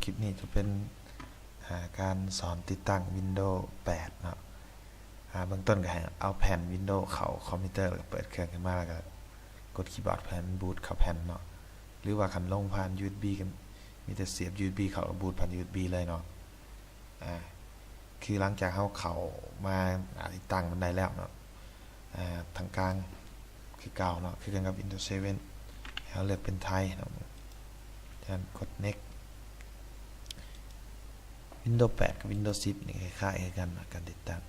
ຄລິບນີ້ຈະເປັນ ອາ ການສອນຕິດຕັ້ງ Windows ແປດເນາະ. ອາ ເບື້ອງຕົ້ນກໍໃຫ້ເອົາແຜ່ນ Windows ເຂົ້າຄອມພິວເຕີ ແລ້ວກໍເປີດເຄື່ອງຂຶ້ນມາ ແລ້ວກໍກົດຄີບອດເພື່ອໃຫ້ມັນບູດເຂົ້າແຜ່ນເນາະ ຫຼືວ່າຄັນລົງຜ່ານ USB ກໍມີແຕ່ສຽບ USB ເຂົ້າ ແລ້ວກໍບູດຜ່ານ USB ເລີຍເນາະ. ອາ ຄືຫຼັງຈາກເຮົາເຂົ້າມາ ອາ ຕິດຕັ້ງມັນໄດ້ແລ້ວເນາະ ອາ ທາງກາງຄືເກົ່າເນາະ ຄືກັນກັບ Windows ເຊເວັນ ໃຫ້ເຮົາເລືອກເປັນໄທເນາະ ຈາກນັ້ນກົດ Next. Windows ແປດກັບ Windows ສິບນີ້ຄ້າຍໆຄືກັນເນາະ ການຕິດຕັ້ງ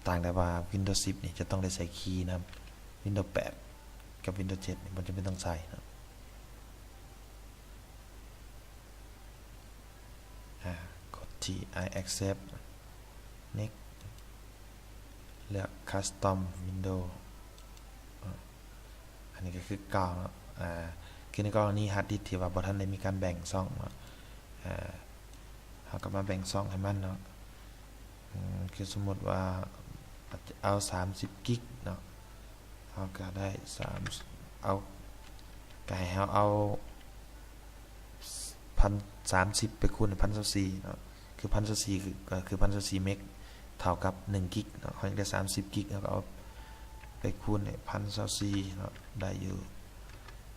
ຕ່າງແຕ່ວ່າ Windows ສິບນີ້ຈະຕ້ອງໄດ້ໃສ່ຄີນຳ Windows ແປດກັບ Windows ເຈັດນີ້ບໍ່ຈຳເປັນຕ້ອງໃສ່ເນາະ. ອາ ກົດທີ່ I accept next ເລືອກ custom window ອາ ອັນນີ້ກໍຄືເກົ່າເນາະ. ອາ ຄືໃນກໍລະນີຮາດດິສທີ່ວ່າບໍ່ທັນໄດ້ມີການແບ່ງຊ່ອງເນາະ ອາ ເຮົາກໍມາແບ່ງຊ່ອງໃຫ້ມັນເນາະ. ອາ ຄືສົມມຸດວ່າເອົາສາມສິບກິກເນາະ ເຮົາກໍໄດ້ສາມ ເອົາ ກໍໃຫ້ເຮົາເອົາພັນສາມສິບໄປຄູນໃຫ້ພັນຊາວສີ່ເນາະ ຄືພັນຊາວສີ່ ຄື ກໍຄືພັນຊາວສີ່ເມັກ ເທົ່າກັບໜຶ່ງກິກເນາະ. ເຮົາຢາກໄດ້ສາມສິບກິກ ເຮົາກໍເອົາໄປຄູນໃຫ້ພັນຊາວສີ່ເນາະ ໄດ້ຢູ່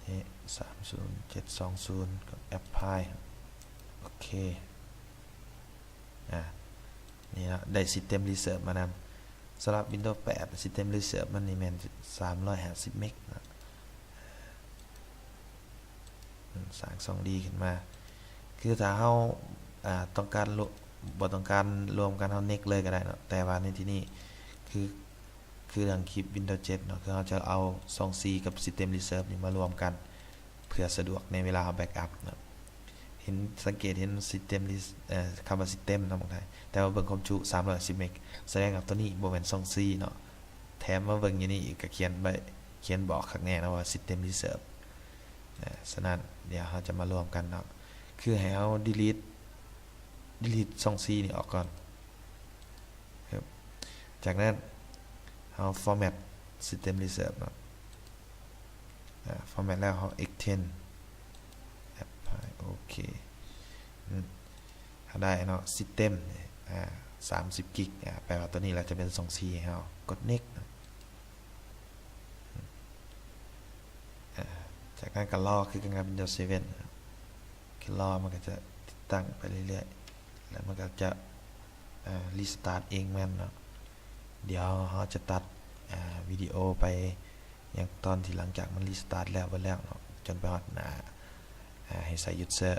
ເອ ສາມສູນເຈັດສອງສູນ ກໍ apply ໂອເຄ. ອາ ນີ້ເນາະ ໄດ້ System Reserve ມານຳ. ສຳລັບ Windows ແປດ System Reserve ມັນນີ້ແມ່ນສາມຮ້ອຍຫ້າສິບເມັກເນາະ. ອືມ ສ້າງຊ່ອງດີຂຶ້ນມາ ຄືຖ້າເຮົາ ອາ ຕ້ອງການ ບໍ່ຕ້ອງການລວມກັນ ເຮົາ next ເລີຍກໍໄດ້ເນາະ ແຕ່ວ່າໃນທີ່ນີ້ຄື ຄືເລື່ອງຄລິບ Windows ເຈັດເນາະ ຄືເຮົາຈະເອົາຊ່ອງ C ກັບ System Reserve ນີ້ມາລວມກັນ ເພື່ອສະດວກໃນເວລາເຮົາ backup ເນາະ. ເຫັນ ສັງເກດເຫັນ System Res- ເອີ ຄຳວ່າ System ເນາະ ບາງທ່ານ ແຕ່ວ່າເບິ່ງຄວາມຈຸ ສາມຮ້ອຍຫ້າສິບເມັກ ສະແດງວ່າຕົວນີ້ບໍ່ແມ່ນຊ່ອງ C ເນາະ. ແຖມມາເບິ່ງຢູ່ນີ້ກໍຂຽນໄວ້ ຂຽນບອກຄັກແນ່ເນາະວ່າ System Reserve ເອີ ສະນັ້ນ ດຽວເຮົາຈະມາລວມກັນເນາະ ຄືໃຫ້ເຮົາ delete delete ຊ່ອງ C ນີ້ອອກກ່ອນ. ຈາກນັ້ນເຮົາ format System Reserve ເນາະ ອາ format ແລ້ວເຮົາ extend apply ໂອເຄ ອືມ ເຮົາໄດ້ເນາະ System ອາ ສາມສິບກິກ ອາ ແປວ່າຕົວນີ້ລະຈະເປັນຊ່ອງ C ໃຫ້ເຮົາ ກົດ next. ອາ ຈາກນັ້ນກໍລໍຄືກັນກັບ Windows ເຊເວັນ ຄືລໍມັນກໍຈະຕິດຕັ້ງໄປເລື້ອຍໆ ແລ້ວມັນກໍຈະ ອາ restart ເອງແມ່ນເນາະ. ດຽວເຮົາຈະຕັດ ອາ ວິດີໂອໄປຍັງຕອນທີ່ຫຼັງຈາກມັນ restart ແລ້ວເບິດແລ້ວເນາະ ຈົນໄປຮອດໜ້າ ອາ ໃຫ້ໃສ່ user.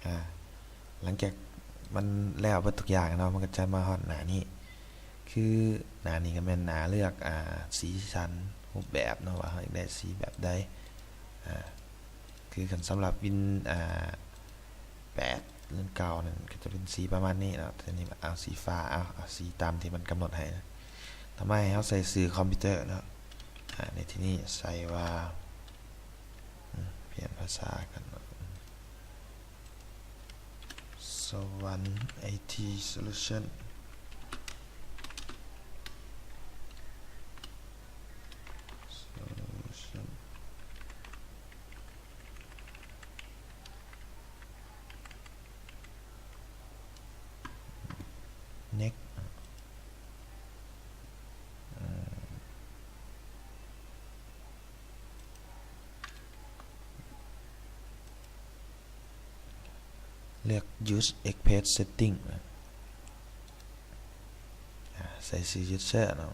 ອາ ຫຼັງຈາກມັນແລ້ວເບິດທຸກຢ່າງເນາະ ມັນກໍຈະມາຮອດໜ້ານີ້ ຄືໜ້ານີ້ກໍແມ່ນໜ້າເລືອກ ອາ ສີສັນຮູບແບບເນາະ ວ່າເຮົາຢາກໄດ້ສີແບບໃດ. ອາ ຄືຄັນສຳລັບວິນ ອາ ແປດ ເລື່ອງເກົ່ານັ້ນກໍຈະເປັນສີປະມານນີ້ເນາະ ແຕ່ນີ້ເອົາສີຟ້າ ເອົາ ເອົາສີຕາມທີ່ມັນກຳນົດໃຫ້. ຕໍ່ມາໃຫ້ເຮົາໃສ່ຊື່ຄອມພິວເຕີເນາະ ອາ ໃນທີ່ນີ້ໃສ່ວ່າ ອາ ປ່ຽນພາສາກັນເນາະ ສະຫວັນ ໄອທີ Solution Solution Next ເລືອກ Use Express Setting ອາ ໃສ່ຊື່ User ເນາະ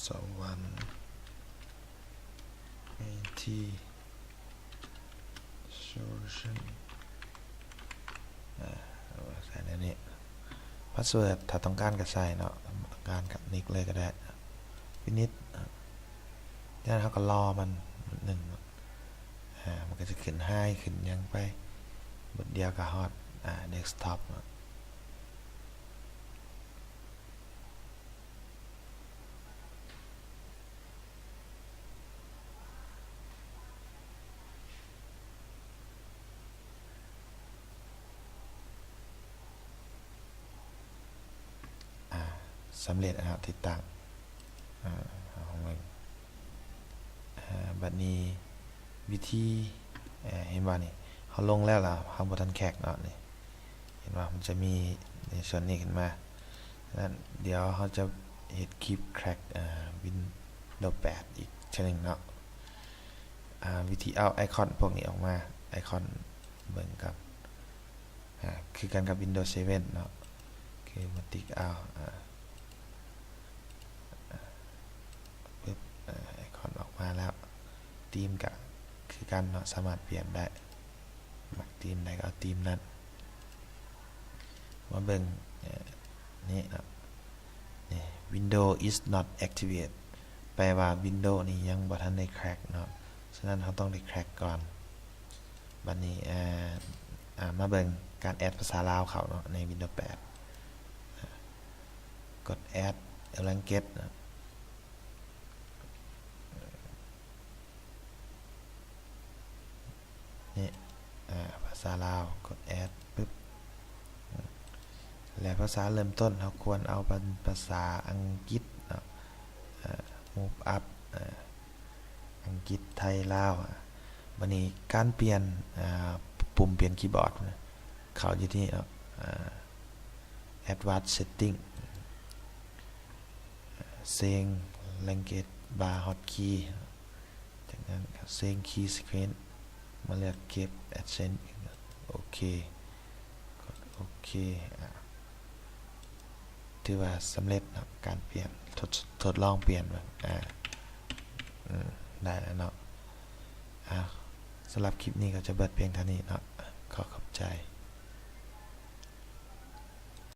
ສະຫວັນ ໄອທີ Solution ອາ ໃສ່ແນວນີ້ Password ຖ້າຕ້ອງການກໍໃສ່ເນາະ ຕ້ອງການກໍ Next ເລີຍກໍໄດ້ Finish. ຈາກນັ້ນເຮົາກໍລໍມັນໜຶ່ງ ອາ ມັນກໍຈະຂຶ້ນ High ຂຶ້ນຫຍັງໄປ ບຶດດຽວກໍຮອດ ອາ Desktop ເນາະ. ອາ ສຳເລັດແລ້ວ ຕິດຕັ້ງ ອາ ເຮົາເບິ່ງ ອາ ບັດນີ້ວິທີ ເອີ ເຫັນບໍ່ນີ້ ເຮົາລົງແລ້ວລະ ເຮົາບໍ່ທັນແຄຣັກເນາະ ນີ້ ເຫັນບໍ່ ມັນຈະມີໃນສ່ວນນີ້ຂຶ້ນມາ. ສະນັ້ນດຽວເຮົາຈະເຮັດຄລິບແຄຣັກ ເອີ ວິນໂດແປດອີກເທື່ອໜຶ່ງເນາະ. ອາ ວິທີເອົາໄອຄອນພວກນີ້ອອກມາ ໄອຄອນເບິ່ງກ່ອນ ອາ ຄືກັນກັບວິນໂດເຊເວັນເນາະ ຄືມາຕິກເອົາ ອາ ປຶບ ອາ ໄອຄອນອອກມາແລ້ວ. ທີມກະຄືກັນເນາະ ສາມາດປ່ຽນໄດ້ ມັກທີມໃດກໍເອົາທີມນັ້ນ. ມາເບິ່ງ ເອີ ນີ້ເນາະ ນີ້ Windows is not activate ແປວ່າວິນໂດນີ້ຍັງບໍ່ທັນໄດ້ແຄຣັກເນາະ ສະນັ້ນເຮົາຕ້ອງໄດ້ແຄຣັກກ່ອນ. ບັດນີ້ ເອີ ອາ ມາເບິ່ງການແອັດພາສາລາວເຂົ້າເນາະ ໃນວິນໂດແປດ ກົດແອັດ language ເນາະ ນີ້ ອາ ພາສາລາວ ກົດແອັດ ປຶບ ແລະ ພາສາເລີ່ມຕົ້ນເຮົາຄວນເອົາເປັນພາສາອັງກິດເນາະ ອາ move up ອາ ອັງກິດ ໄທ ລາວ. ອາ ບັດນີ້ການປ່ຽນ ອາ ປຸ່ມປ່ຽນຄີບອດ ເຂົ້າຢູ່ທີ່ເນາະ ອາ advanced setting change language bar hotkey ຈາກນັ້ນ change key sequence ມາເລືອກເກັບ accent ໂອເຄ ກົດໂອເຄ ອາ ຖືວ່າສຳເລັດເນາະ ການປ່ຽນ ທົດ ທົດລອງປ່ຽນເບິ່ງ ອາ ອືມ ໄດ້ແລ້ວເນາະ. ອາ ສຳລັບຄລິບນີ້ກໍຈະເບິດພຽງເທົ່ານີ້ເນາະ ຂໍຂອບໃຈ.